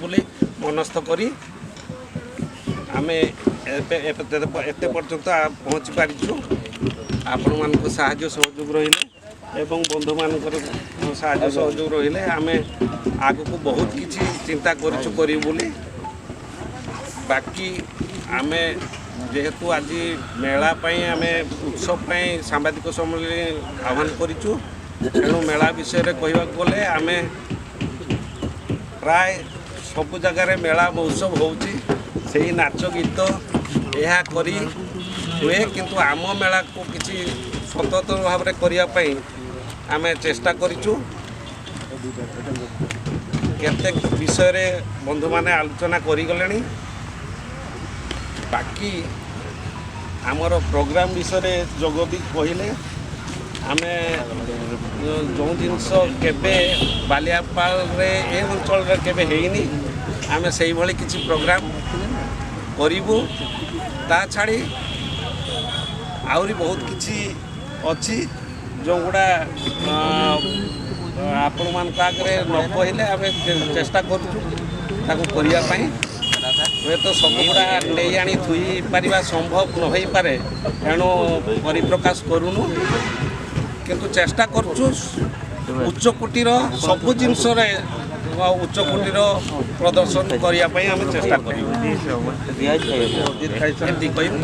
ବୋଲି ମନସ୍ଥ କରି ଆମେ ଏବେ ଏତେ ପର୍ଯ୍ୟନ୍ତ ପହଞ୍ଚି ପାରିଛୁ। ଆପଣମାନଙ୍କ ସାହାଯ୍ୟ ସହଯୋଗ ରହିଲେ ଏବଂ ବନ୍ଧୁମାନଙ୍କର ସାହାଯ୍ୟ ସହଯୋଗ ରହିଲେ ଆମେ ଆଗକୁ ବହୁତ କିଛି ଚିନ୍ତା କରିଛୁ କରିବୁ ବୋଲି। ବାକି ଆମେ ଯେହେତୁ ଆଜି ମେଳା ପାଇଁ, ଆମେ ଉତ୍ସବ ପାଇଁ ସାମ୍ବାଦିକ ସମ୍ମିଳନୀ ଆହ୍ୱାନ କରିଛୁ, ତେଣୁ ମେଳା ବିଷୟରେ କହିବାକୁ ଗଲେ ଆମେ ପ୍ରାୟ ସବୁ ଜାଗାରେ ମେଳା ମହୋତ୍ସବ ହେଉଛି, ସେଇ ନାଚ ଗୀତ ଏହା କରି ହୁଏ। କିନ୍ତୁ ଆମ ମେଳାକୁ କିଛି ସ୍ୱତନ୍ତ୍ର ଭାବରେ କରିବା ପାଇଁ ଆମେ ଚେଷ୍ଟା କରିଛୁ। କେତେ ବିଷୟରେ ବନ୍ଧୁମାନେ ଆଲୋଚନା କରିଗଲେଣି। ବାକି ଆମର ପ୍ରୋଗ୍ରାମ ବିଷୟରେ ଯୋଗ ବି କହିଲେ। ଆମେ ଯେଉଁ ଜିନିଷ କେବେ ବାଲିଆପାଳରେ, ଏ ଅଞ୍ଚଳରେ କେବେ ହେଇନି, ଆମେ ସେଇଭଳି କିଛି ପ୍ରୋଗ୍ରାମ କରିବୁ। ତା ଛାଡ଼ି ଆହୁରି ବହୁତ କିଛି ଅଛି, ଯେଉଁଗୁଡ଼ା ଆପଣମାନଙ୍କ ଆଗରେ ନ କହିଲେ, ଆମେ ଚେଷ୍ଟା କରୁଛୁ ତାକୁ କରିବା ପାଇଁ। ହୁଏତ ସବୁଗୁଡ଼ା ନେଇ ଆଣି ଥୋଇ ପାରିବା ସମ୍ଭବ ନ ହୋଇପାରେ, ଏଣୁ ପରିପ୍ରକାଶ କରୁନୁ। କିନ୍ତୁ ଚେଷ୍ଟା କରୁଛୁ ଉଚ୍ଚକୋଟୀର, ସବୁ ଜିନିଷରେ ଉଚ୍ଚକୋଟୀର ପ୍ରଦର୍ଶନ କରିବା ପାଇଁ ଆମେ ଚେଷ୍ଟା କରିବୁ। ଏତିକି କହିବି।